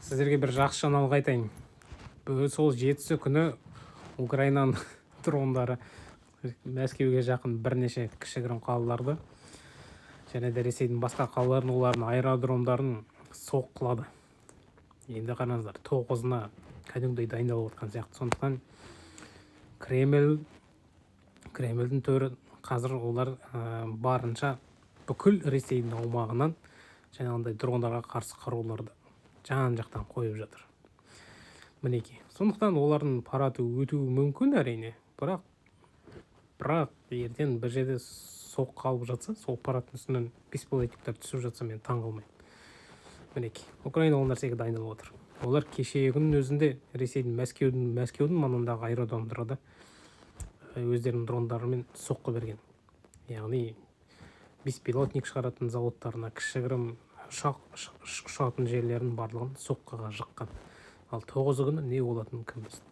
Сіздерге бір жақсы жаңалық айтайын. Сол 7-сі күні Украинаның дрондары Мәскеуге жақын бірнеше кішігірім қалаларды және де Ресейдің басқа қалаларын, олардың аэродромдарын соққылады. Енді қараңыздар, 9-ына кәдімгідей дайындалып жатқан сияқты. Сондықтан Кремльдің төрі қазір олар барынша бүкіл Ресейдің аумағынан жаңағындай дрондарға қарсы қаруларды жан жақтан қойып жатыр, мінекей. Сондықтан олардың парады өтуі мүмкін, әрине, бірақ ертең бір жерде соққы алып жатса, сол парадтың үстінен беспилотниктер түсіп жатса, мен таң қалмаймын. Мінекей, Украина ол нәрсеге дайындалып отыр. Олар кешегі күннің өзінде Ресейдің Мәскеудің маңындағы аэродромдарға өздерінің дрондарымен соққы берген, яғни беспилотник шығаратын зауыттарына, кішігірім ұшақ ұшатын жерлердің барлығын соққыға жыққан. Ал 9-ы күні не болатынын кім білсін.